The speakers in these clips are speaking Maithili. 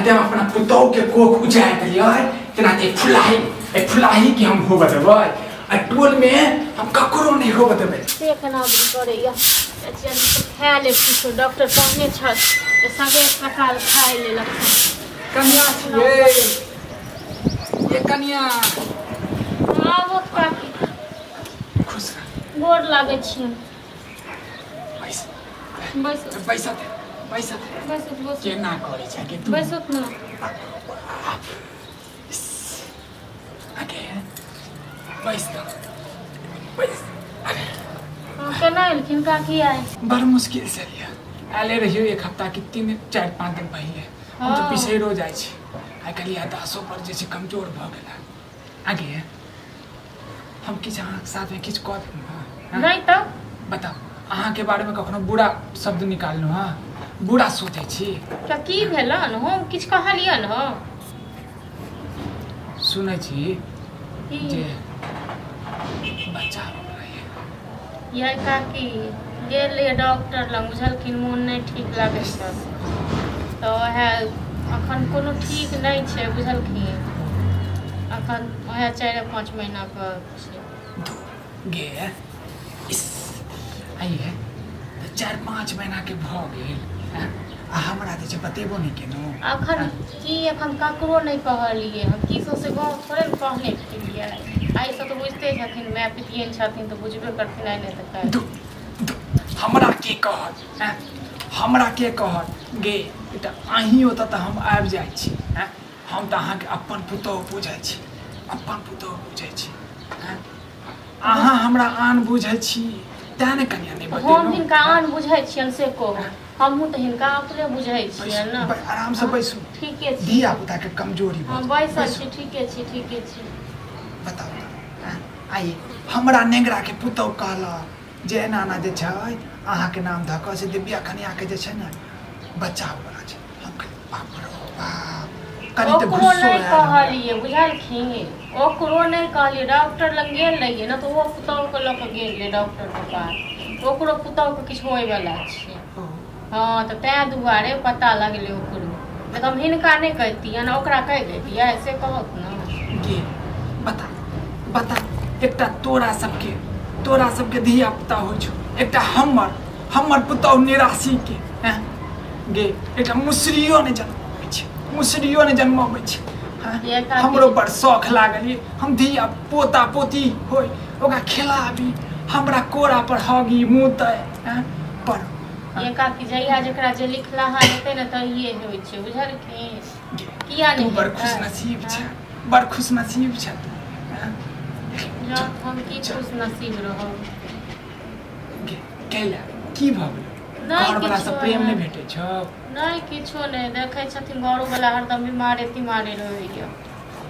जेनाहिते हम अपना पुतोह के कोख उजाड़ि देलियै तेनाहिते फुलाही एहि फुलाही के हम होबऽ देबै। आ टोल में हम ककरो नहीं होबऽ देबै। से केना करैया खा ले किछो, डॉक्टर कहने छथि सबेर सकाल खाइ लेलक। कनिया छियै ये कनिया, आबो काकी। खुश रह, गोर लागै छी। बैस बैस बैसत बैसत बैसत बैसत। केना करै छै कि तू? बैसत ना। आगे बैस त बैस। अरे केना एलखिन काकी आइ? बड़ मुश्किल से लिया आले रहियो, एक हफ्ता के 3 4 5 दिन पहिले। हम तऽ बिसैरो जाइ छी आइ काल्हि, याददाश्तो पर जे छै कमजोर भऽ गेल। आगे हम किछु अहाँके साथमे किछु कऽ देलहुँ हँ? नहि तऽ बताउ, अहाँके बारेमे कखनो बुरा शब्द निकाललहुँ हँ? बुरा सोचै छी तऽ की भेलन? हम किछु कहलियन हँ? सुनै छी की जे बच्चा यह काकी गेल रहियै डॉक्टर लग, बुझलखिन मोन नहि ठीक लागै छै तऽ उएह अखन कोनो ठीक नहि छै बुझलखिन। अखन उएह 4 5 महीनाके छै। गे आइए तऽ 4 5 महीनाके भऽ गेल आ हमरा जे छै बतेबो नहि केलहुँ। अखन की अखन ककरो नहि कहलियै हम की सौंसे गाँव थोड़े ने कहने फिरियै। आइसँ तऽ बुझिते छथिन, माय पितियन छथिन तऽ बुझबे करथिन आइ नहि तऽ काल्हि। हमरा के कहत? हमरा के कहत गे? एकटा अहीं ओतऽ तऽ हम आबि जाइ छी। हम तऽ अहाँके अपन पुतोहु बुझै छी, अपन पुतोहु बुझै छी। अहाँ हमरा आन बुझै छी तेँ ने कनिया नहि बतेलहुँ। हम हिनका आन बुझै छियनि से कहू, हमहूँ तऽ हिनका अपने बुझै छियनि ने। आरामसँ बैसू, ठीके छी। धिया पुताके कमजोरी। बैसल छी, ठीके छी, ठीके छी। बताउ आइ हमरा नेंगराके पुतोहु कहलक जे एना एना जे छै अहाँके नाम धऽ कऽ से दिव्या कनियाके जे छै ने बच्चा होवला छै। हम कहलियै बाप रो बाप, कनि तऽ ओकरो नहि कहलियै बुझलखिन, ओकरो नहि कहलियै। डॉक्टर लग गेल रहियै ने तऽ ओहो पुतोहुके लऽ कऽ गेल रहियै डॉक्टरके पास, ओकरो पुतोहुके किछु होइवला छै। हँ तऽ ताहि दुआरे पता लगलै ओकरो। नहि तऽ हम हिनका नहि कहितियनि, ओकरा कहि दैतियै से कहत ने। गे बता बता, एकटा तोरा सबके धिया पुता होइ छौ, एकटा हमर हमर पुतोहु निराशीके। गे एकटा मुसरियो नहि जन्मबै छै, मुसरियो नहि जन्मबै छै। हमरो बड़ शौख लागल ये हम धिया पोता पोती होइ ओकरा खेलाबी, हमरा कोरा पर हगी मुतै। पर ये काकी जहिया जकरा जे लिखलाहा हेतै ने तहिए होइ छै बुझलखिन। किया नहि? बड़ खुशनसीब छै, बड़ खुशनसीब छै तू। हम की खुशनसीब रहब? कैला की भऽ गेलै? घरवला से प्रेम नहि भेटै छौ? नहि किछो नहि। देखै छथिन घरोवला हरदम बीमारे तिमारे रहैया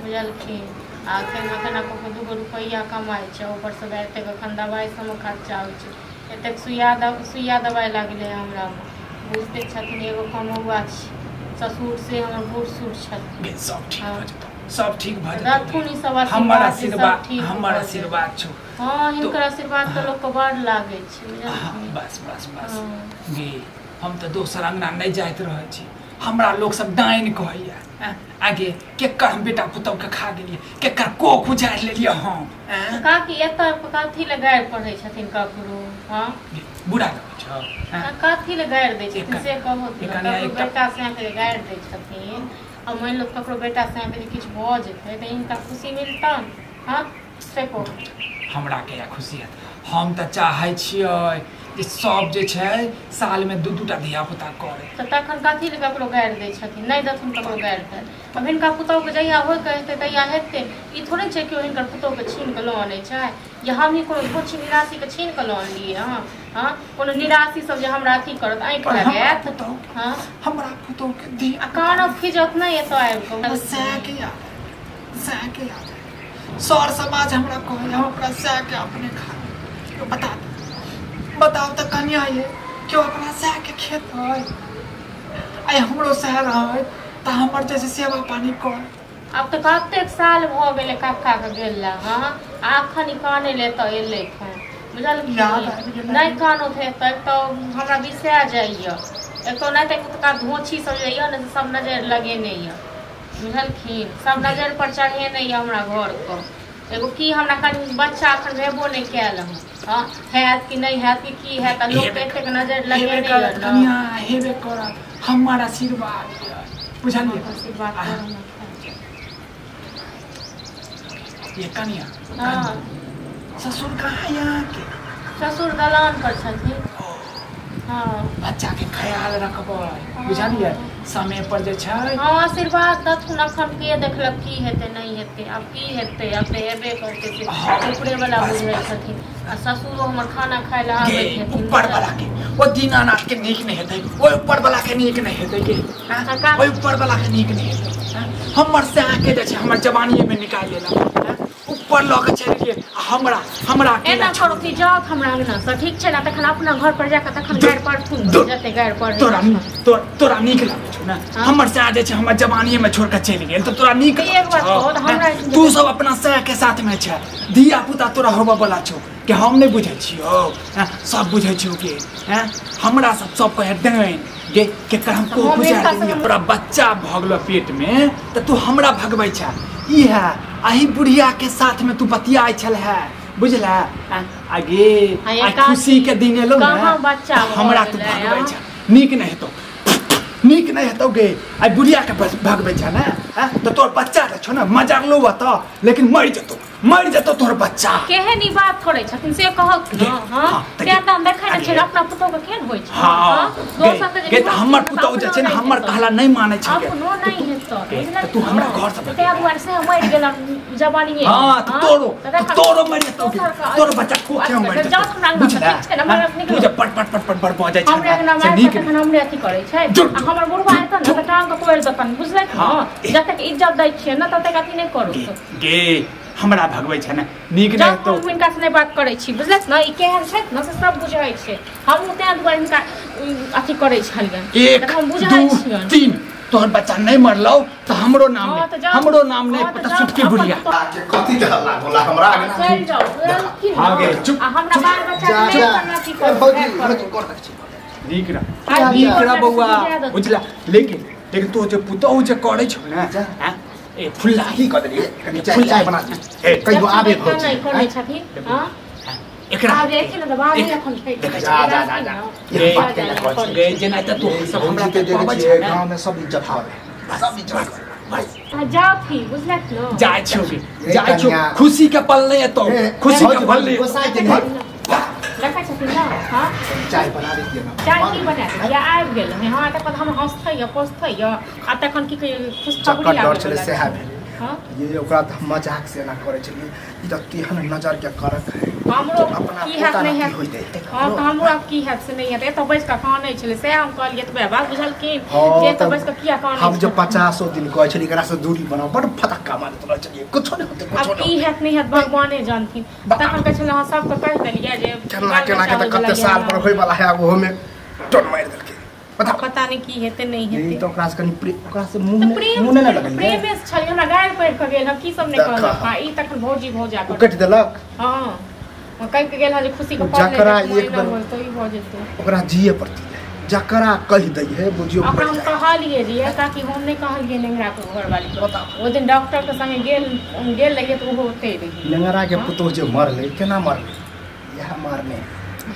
बुझलखिन। आ केना केना कऽ कऽ 2 गो रुपैआ कमाइ छै, ऊपरसँ एतेक एखन दबाइ सबमे खर्चा होइ छै, एतेक सुइया दबाइ लागलै हमरामे। बुझिते छथिन एगो कमौआ छी, ससुर से हमर बूढ़ सूढ़ छथिन। सब ठीक भऽ जेतौ, सब ठीक भऽ जेतौ। रखुन ई सब हमर आशीर्वाद, हमर आशीर्वाद छौ। हँ हिनकर आशीर्वाद तऽ लोकके बड़ लागै छै। बस बस बस गे, हम तऽ दोसर अङ्गना नहि जाइत रहै छी, हमरा लोक सब डाइन कहैया। आगे केकर हम बेटा पुतोहके खा गेलियै, केकर कोख उजाड़ि लेलियै हम? काकी एतऽ कथी लए गारि पढ़ै छथिन ककरो? हँ बुरा लगै छौ? कथी लए गारि दै छथिन से कहू? बेटा साँके गारि दै छथिन आ मानि लो ककरो बेटा साँके जे किछु भऽ जेतै तऽ हिनका खुशी मिलतनि? हँ से कहू। हमरा कहिया खुशी हैत? हम तऽ चाहै छियै जे सब जे छै सालमे 2 2 टा धिया पुता करे। तऽ तखन कथी लए ककरो गारि दै छथिन? नहि देथुन ककरो गारि तारि। आब हिनका पुतोहुके जहिया होइके हेतै तहिया हेतै। ई थोड़े छै केओ हिनकर पुतोहुके छीन कऽ लऽ अनै छै, या हमही कोनो छोट निराशीके छीन कऽ लऽ अनलियै हँ? हँ कोनो निराशी सब जे हमरा अथी करत आँखि लगायत? हँ हमरा पुतोहुके धिया आ कानब खिजत नहि एतऽ आबि कऽ। सएहके याद, सएहके याद। सर समाज हमरा कहै हम अपना सएहके अपने खा। बता बताउ तऽ कनिया ये केओ अपना सएहके खेत है? आइ हमरो सएह रहै तऽ हमर जैसे सेवा पानी कर। आब तऽ कतेक साल भऽ गेलै कक्काके गेला। हँ आ अखन ई कानै लए एतऽ एलै हँ बुझलखिन। नहि कानत हेतै तऽ हमरा बिसरा जाइया। एक तो नहि तऽ धोछी सब जे यऽ ने से सब नजर लगेने यऽ बुझलखिन, सब नजर पर चढ़ेने यऽ हमरा घर के। एगो की हमरा कनि बच्चा अखन भेबो नहि कयल हँ, हँ हैत कि नहि हैत कि की हैत, आ लोक एतेक नजर लगेने यऽ कनिया हेबे करत, हमर आशीर्वाद यऽ बुझलियै। आशीर्वाद ये कनिया हाँ ससुर कहाँ यहाँ के? ससुर दलान पर छथिन। हाँ बच्चा के ख्याल रखबै बुझलियै, समय पर जे छै। हाँ आशीर्वाद दथुन, अखन के देखलक की हेतै नहि हेतै, आब की हेतै, आब तऽ हेबे करतै से ऊपरे वाला बुझै छथिन। आ ससुरो हमर खाना खाय लए आबै छथिन। ऊपर वाला के ओ दीनानाथ के नीक नहि हेतै, ओहि ऊपर वाला के नीक नहि हेतै के, ओहि ऊपर वाला के नीक नहि हेतै। हमर से अहाँके जे छै हमर जवानीमे निकालि लेलक, ऊपर लऽ के चलि गेल हमरा हमरा एना करू कि जाउ हमरा अंगना से, ठीक छै ने, तखन अपना घर पर जाके तखन गारि पढ़थुन, जते गारि पढ़ तोरा तोरा नीक लागै छौ ने? हमर से जे छै हमर जवानीमे छोड़ के चलि गेल तऽ तोरा नीक? तू सब अपना सह के साथ में छै, धिया पुता तोरा होबऽ वाला छौ कि हम नहि बुझै छियौ? सब बुझै छियौ कि हमरा सब सब कहै डाइन गे केकर हम को बुझा देलियै। तोरा बच्चा भऽ गेलो पेट में तऽ तू हमरा भगबै छै, ई है अही बुढ़िया के साथ में तू बतियाइ छल है बुझला। आगे आ खुशी के दिन एलो ने, हमरा तू भगबै छै, नीक नहि हेतौ, नीक नहि हेतौ गे। आ बुढ़िया के भगबै छै ने तऽ तोर बच्चा तऽ छौ ने मजरलो तऽ, लेकिन मरि जेतौ, मरि जेतौ तोहर बच्चा। केहन ई बात करै छथिन से कहक ने? हां से तऽ हम देखै नै छियै अपना पुतोह के केहन होइ छै। हां दोसर के जे हमर पुतोह जे छै ने हमर कहला नहि मानै छै, अपनो नहि हेतौ बुझलक? तू हमरा घर से तै दुआरे से मरि गेल जवानीए। हां तऽ तोरो तोरो मरि जेतौ, तोरो बच्चा कोखे मरि जेतौ बुझला? तू जे पट पट पट पट बड़ बजै छै से नीक तखन हमरे अथी करै छै। आ हमर बुढ़वा एतन ने तऽ टांग के तोड़ि देतन बुझलक ने? जतेक इज्जत दै छियै ने ततेक अथी नहि करू गे। हमरा भगबै छै ने नीक नहि हेतौ। हम हिनका से नहि बात करै छी बुझलक ने? ई केहन छथि ने से सब बुझै छै, हमहूँ तें दुआरे हिनका अथी करै छलियनि। 1 2 3 तोहर बच्चा नहि मरलौ तऽ हमरो नाम नहि, हमरो नाम नहि पता सुटकी बुढ़िया के कथी के हल्ला बोला हमरा आगे चलि जाउ बुझलखिन? हां गे चुप, आ हमरा बाल बच्चा के नहि अथी करू। नीक रह, नीक रह बौआ बुझला। लेकिन लेकिन तू जे पुतोहु जे करै छौ ने ए फुल्ला की कऽ देलियै? कनि चाय चाय बना दे कहियो आबे भौजी नहि करै छथिन। हां एकरा आबे छै ने तऽ बाद में अखन छै। जा जा जा जा गे जेना तऽ तू सब हमरा के देखै छियै गांव में सब इज्जत करे, सब इज्जत करे बस। जाउ थी बुझलक न? जाइ छियौ गे, जाइ छियौ, खुशी के पल नहि एतौ, खुशी के पल नहि गोसाइ के नहि देखै छथिन ने। हां चाय बना देतियै ने? चाय की बना देतियै? आबि गेल हँ। हां तखन हम हँसतै यऽ पोसतै यऽ आ तखन की कहियै खुशखबरी आबि डर छलै सएह भेलै। हां ये ओकरा तऽ हम मजाक से एना करै छलियै, ई तऽ तेहन नजर के करक है हमरो की हैत नहि हैत। हां तऽ हमरो आब की हैत से नहि हैत। एतऽ बैस कऽ कानै छलै सएह हम कहलियै एतबे बात बुझलखिन जे एतऽ बैस कऽ किया कानै। हम जे 50 दिन कहै छलियै एकरा से दूरी बनाउ, बड़ फटक्का मारैत रहै छलियै, कुछो नहि होतै, कुछो नहि। आब की हैत नहि हैत भगवाने जानथिन। तखन कहै छलै अहाँ सबके कहि देलियै जे केना केना के तऽ कते साल पर होय वाला है, ओहोमे टोन मारि देलकै। पता नहीं की हेतै नहि हेतै। तऽ ओकरा से कनि ओकरा से मुँह मुँह नहि लगलियै? प्रेमे से छलियै, हमरा गारि पढ़ि कऽ गेल हँ की सब नहि कहलक। हां ई तखन भौजी भौजा कऽ कटि देलक। हां कहि के गेल हँ जे खुशी के पल जकरा एक बेर तऽ ई भऽ जेतै, ओकरा जिए पड़तै, जकरा कहि दै है बुझियौ। ओकरा हम कहलियै जे काकी हम नहि कहलियै नेंगरा के घरवाली के, ओ दिन डॉक्टर के संगे गेल गेल रहियै तऽ ओहो ओतै रहियै। नेंगरा के पुतोह जे मरलै केना मरलै? इएह मारने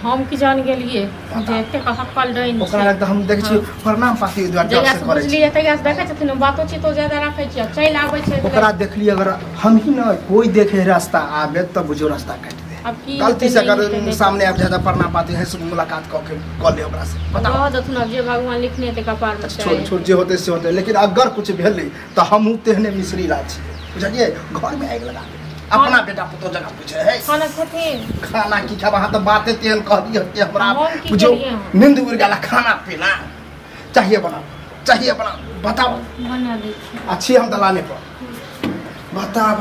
हम की जान गेलियै जे एतेक हक्कल डाइन ओकरा लग तऽ हम देखै छियै प्रणाम पाती दुआरे डर से करै बुझलियै। तहिया से देखै छथिन बातो चीतो ज्यादा राखै छियै, चलि आबै छै। ओकरा देखलियै अगर हम ही न कोई देखे रास्ता आबे तऽ बुझियौ रास्ता काटि दे। अब की गलती से अगर सामने आबि जाए तऽ प्रणाम पाती है से मुलाकात कऽ के कऽ ले ओकरा से। बताओ कह देथुन अब जे भगवान लिखने हेतै कपार में। छोड़ छोड़ जे होतै से होतै, लेकिन अगर कुछ भेलै तऽ हमहूँ तेहने मिश्री लाल छियै बुझलियै, घर में आगि लगा अपना बेटा पुतोह जगह पूछे है खाना खेथिन? खाना की खाब? अहाँ तऽ बाते तेहन कहलियै कि हमरा बुझियौ नींद उड़ि गेल। खाना पीना चाहिए बनाओ, चाहिए बनाओ, बताओ बना दै छी। अच्छी हम दलाने पर बताब।